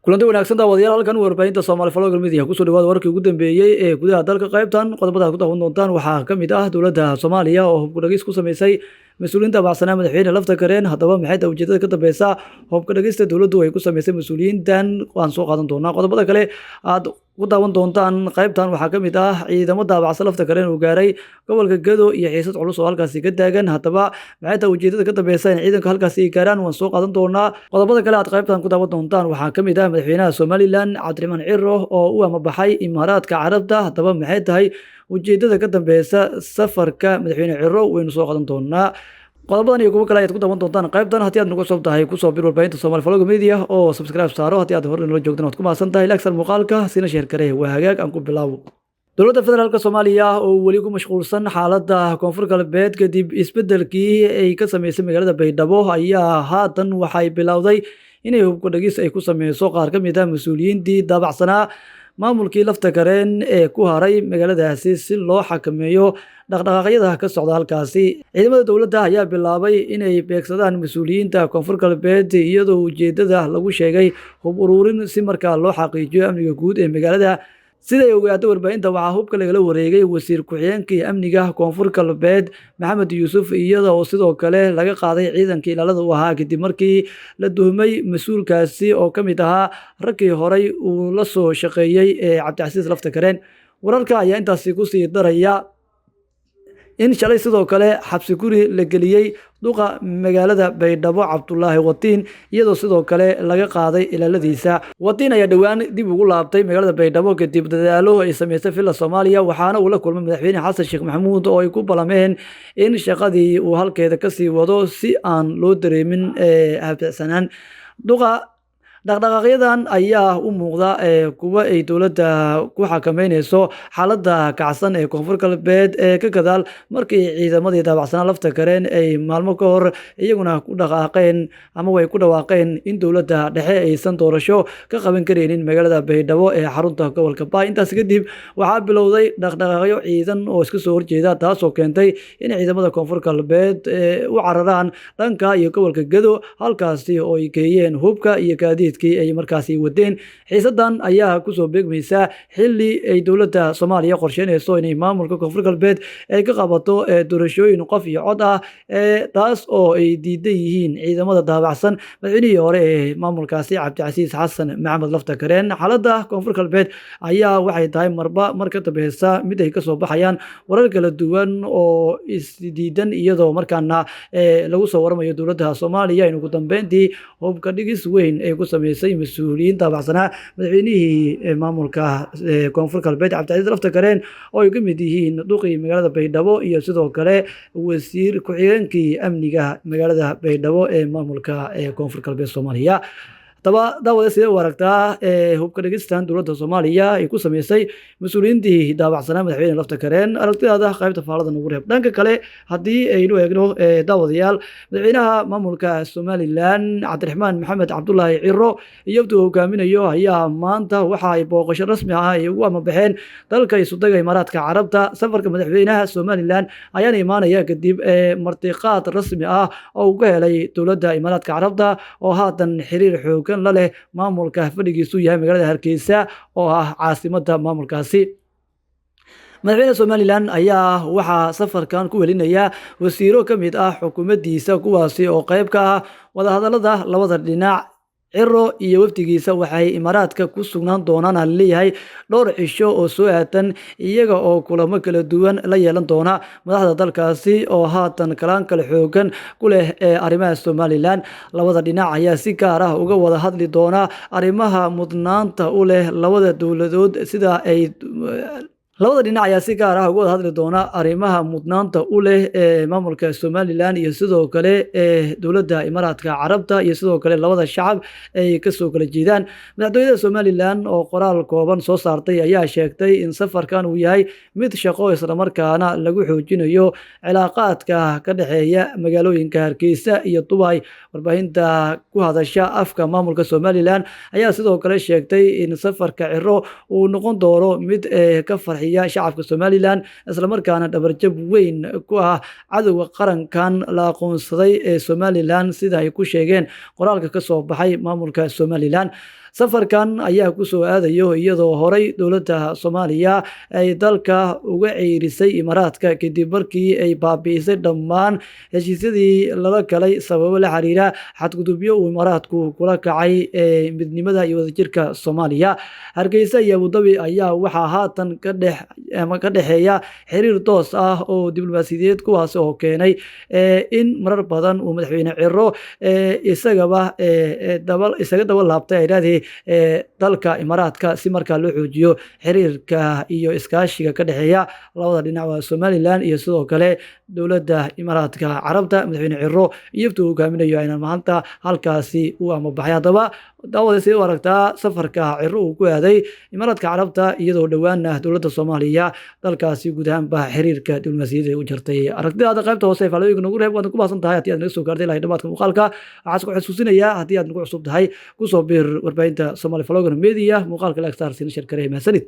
Kulanti wanaagsan, daawadayaal. Halkan warbaahinta Soomaali Vlogger Media, kusoo dhawaada wararkii ugu dambeeyey ee gudaha dalka. Qaybtan qodobada aad ku daawan doontaan waxaa ka mid ah dowladda Soomaaliya oo hubka dhagis ku sameysay mas-uuliyiinta baacsanaa madaxweyne Lafta Kareen. Haddaba, maxay tahay ujeedada ka dambeysa hubka dhagista dowladdu ay ku sameysay mas-uuliyiintan? Waan soo qaadan doonaa. Qodobada kale aad ku daawan doontaan qaybtan waxaa ka mid ah ciidamo daabacsan Lafta Kareen uu gaaray gobolka Gedo iyo xiisad culus oo halkaasi ka taagan. Haddaba, maxay tahay ujeedada ka dambeysa in ciidanka halkaasi ay gaaraan? Waan soo qaadan doonaa. Qodobada kale aad qaybtan ku daawan doontaan waxaa ka mid ah madaxweynaha Somaliland Cabdiraxmaan Ciro oo u amabaxay Imaaraadka Carabta. Haddaba, maxay tahay ujeedada ka dambeysa safarka madaxweyne Ciro? Waynu soo qaadan doonaa. Qodobadan iyo kuwo kale ayaad ku daawan doontaan qaybtan. Haddii aad nagu cusub tahay, kusoo bir warbaahinta Somali Vlog Media oo subscribe saaro. Haddii aad hore nala joogtan, waad ku mahadsan tahay. Like saar muuqaalka, sina share garee. Waa hagaag, aan ku bilaabo. Dowladda Federaalka Soomaaliya oo weli ku mashquulsan xaaladda Koonfur Galbeed kadib isbeddelkii ay ka sameysay magaalada Baydhabo ayaa haatan waxay bilowday inay hubka dhagis ay ku sameyso qaar ka mid ah mas-uuliyiintii daabacsanaa maamulkii Lafta Kareen ee ku haray magaaladaasi, si loo xakameeyo dhaqdhaqaaqyada ka socda halkaasi. Ciidamada dowladda ayaa bilaabay inay beegsadaan mas-uuliyiinta Koonfur Galbeed, iyadoo ujeedada lagu sheegay hub ururin, si markaa loo xaqiijiyo amniga guud ee magaalada. Siday ogaatay warbaahinta, waxaa hubka lagala wareegay wasiir ku-xigeenkii amniga Koonfur Galbeed Maxamed Yuusuf, iyada oo sidoo kale laga qaaday ciidankii ilaalada u ahaa, kadib markii la tuhmay mas-uulkaasi oo ka mid ahaa raggii horay uu la soo shaqeeyey ee Cabdicasiis Lafta Kareen. Wararka ayaa intaasi kusii daraya in shalay sidoo kale xabsi guri la geliyey duqa magaalada Baydhabo Cabdulaahi Watiin, iyadoo sidoo kale laga qaaday ilaaladiisa. Watiin ayaa dhowaan dib ugu laabtay magaalada Baydhabo kadib dadaalo ay sameysay Villa Soomaaliya, waxaana uu la kulmay madaxweyne Xasan Sheekh Maxamuud oo ay ku balameen in shaqadii uu halkeeda kasii wado, si aan loo dareemin habsanaan duqa. Dhaqdhaqaaqyadan ayaa u muuqda kuwa ay dowladda ku xakameyneyso xaaladda kacsan ee Koonfur Galbeed ee ka gadaal markii ciidamadii daabacsanaa Lafta Kareen ay maalmo ka hor iyaguna ku dhaqaaqeen ama way ku dhawaaqeen in dowladda dhexe aysan doorasho ka qaban kareynin magaalada Baydhabo ee xarunta gobolka Baay. Intaas kadib waxaa bilowday dhaqdhaqaaqyo ciidan oo iska soo horjeeda, taasoo keentay in ciidamada Koonfur Galbeed u cararaan dhanka iyo gobolka Gedo, halkaasi oo ay geeyeen hubka iyo gaadiidkii ay markaasi wadeen. Xiisadan ayaa kusoo beegmaysa xilli ay dowladda Soomaaliya qorsheynayso inay maamulka Koonfur Galbeed ay ka qabato doorashooyin qof iyo cod ah, taas oo ay diidan yihiin ciidamada daabacsan madaxweynihii hore ee maamulkaasi Cabdicasiis Xasan Maxamed Lafta Kareen. Xaaladda Koonfur Galbeed ayaa waxay tahay marba mar ka dambeysa mid ay kasoo baxayaan warar kala duwan oo isdiidan, iyadoo markaana lagu soo waramayo dowladda Soomaaliya in ugu dambeyntii hubka dhigis weyn ay ku sameysay mas-uuliyiin daabacsanaa madaxweynihii maamulka Koonfur Galbeed Cabdicasiis Lafta Kareen, oo ay ka mid yihiin duqii magaalada Baydhabo iyo sidoo kale wasiir ku-xigeenkii amniga magaalada Baydhabo ee maamulka Koonfur Galbeed Soomaaliya. Haddaba daawade, sidee u aragtaa hubka dhigistan dowladda Soomaaliya ay ku sameysay mas-uuliyiintii daabacsanaa madaxweyne Lafta Kareen? Aragtidaada qaybta faalada nagu reeb. Dhanka kale, haddii aynu eegno, daawadayaal, madaxweynaha maamulka Somaliland Cabdiraxmaan Maxamed Cabdulaahi Ciro iyo wafdiga hogaaminayo ayaa maanta waxa ay booqasho rasmi ah ay ugu amabaxeen dalka Isudaga Imaaraadka Carabta. Safarka madaxweynaha Somaliland ayaana imaanaya kadib martiqaad rasmi ah oo uu ka helay dowladda Imaaraadka Carabta, oo haatan xiriir xoogan la leh maamulka fadhigiisu yahay magaalada Hargeysa oo ah caasimada maamulkaasi. Madaxweyne Somaliland ayaa waxaa safarkan ku welinaya wasiiro ka mid ah xukuumaddiisa, kuwaasi oo qayb ka ah wadahadalada labada dhinac. Ciro iyo wafdigiisa waxay Imaaraadka ku sugnaan doonaan leeyahay dhowr cisho oo soo aatan, iyaga oo kulamo kala duwan la yeelan doona madaxda dalkaasi oo haatan kalaan kala xoogan ku leh ee arrimaha Somaliland. Labada dhinac ayaa si gaar ah uga wada hadli doona arrimaha mudnaanta u leh labada dowladood sida ay Labada dhinac ayaa si gaar ah uga wada hadli doona arrimaha mudnaanta u leh ee maamulka Somaliland iyo sidoo kale ee dowladda Imaaraadka Carabta iyo sidoo kale labada shacab ay kasoo kala jeedaan. Madaxtooyada Somaliland oo qoraal kooban soo saartay ayaa sheegtay in safarkan uu yahay mid shaqo, islamarkaana lagu xoojinayo cilaaqaadka ka dhexeeya magaalooyinka Hargeysa iyo Dubai. Warbaahinta ku hadasha afka maamulka Somaliland ayaa sidoo kale sheegtay in safarka Ciro uu noqon doono mid ka farxiya shacabka Somaliland, islamarkaana dhabarjab weyn ku ah cadowga qarankan la aqoonsaday ee Somaliland, sida ay ku sheegeen qoraalka ka soo baxay maamulka Somaliland. Safarkan ayaa kusoo aadayo iyadoo horey dowladda Soomaaliya ay dalka uga ceyrisay Imaaraadka kadib markii ay baabi'isay dhammaan heshiisyadii lala galay sababo la xiriira xadgudubyo uu Imaaraadku kula kacay ee midnimada iyo wadajirka Soomaaliya. Hargeysa iyo Abudabi ayaa waxaa haatan ka dhex ama ka dhexeeya xiriir toos ah oo diblomaasiyadeed, kuwaas oo keenay in marar badan uu madaxweyne Ciro isagaba isaga daba laabtay ay idhahdii dalka Imaaraadka si markaa loo xoojiyo xiriirka iyo iskaashiga ka dhexeeya labada dhinac, waa Somaliland iyo sidoo kale dowladda Imaaraadka Carabta. Madaxweyne Ciro iyo wafdi uu hogaaminayo ayna maanta halkaasi u amabaxay. Haddaba daawada, sidee u aragtaa safarka Ciro uu ku aaday Imaaraadka Carabta, iyadoo dhowaana dowladda Soomaaliya dalkaasi guud ahaanba xiriirka diblomaasiyadeed u jartay? Aragtidaada qaybta hoose ee faalooyinka nagu reeb. Waad ku mahadsan tahay haddii aad naga soo gaartay ilaa dhamaadka muuqaalka. Waxaan isku xusuusinayaa, haddii aad nagu cusub tahay, kusoo biir warbaahinta Somali Vlogger Media, muuqaalka like saar, siina share garee. Mahadsanid.